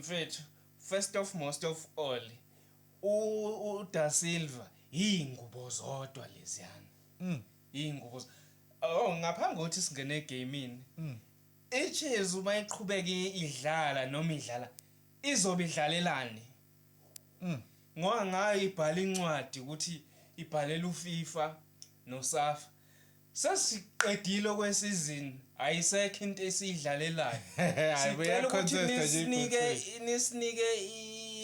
Mfethu, first of most of all, u Da Silva, ingubo zodwa leziyana. Ingubo. Oh, ngaphambi kokuthi singene egamini. IChiefs uma iqhubeka idlala noma idlala, izobe idlalelani? Ngoba ngayo ibhala incwadi ukuthi ibhalela uFIFA noSAFA. Sesiqedile okwesizini, ayisekho into esiyidlalelayo. Sicela ukuthi nisinike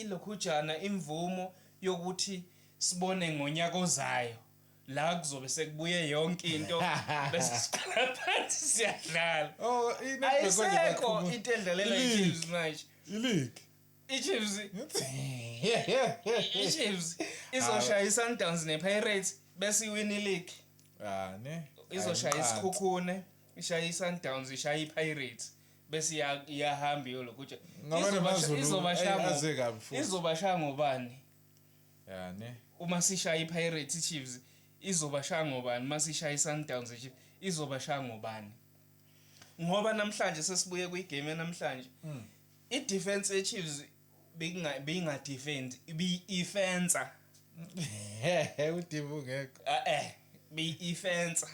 ilokhujana, imvumo yokuthi sibone ngonyaka ozayo la kuzobe sekubuye yonke into, bese siqala phansi siyadlala. Oh, Ayisekho into edlalela i-Chiefs manje. I-league. I-Chiefs izoshaya i-Sundowns ne-Pirates bese iwin i-league. Ah, ne. Izoshaya iSikhukhune, ishaya i-Sundowns, ishaya i-Pirates, bese iyahamba iyolokuthi Ngoba namaZulu aze kabi futhi. Izobashaya ngobani? Ya, ne. Uma sishaya i-Pirates, i-Chiefs izobashaya ngobani? Uma sishaya i-Sundowns, i-Chiefs izobashaya ngobani? Ngoba namhlanje sesibuye kwigame namhlanje, i-defense ye-Chiefs beyinga defend, ibi-ifensa. Udibu ngekho. Beyi-ifensa.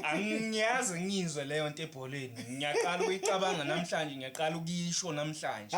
Angiyazi ngizwe leyo nto ebholeni, ngiyaqala ukuyicabanga namhlanje, ngiyaqala ukuyisho namhlanje.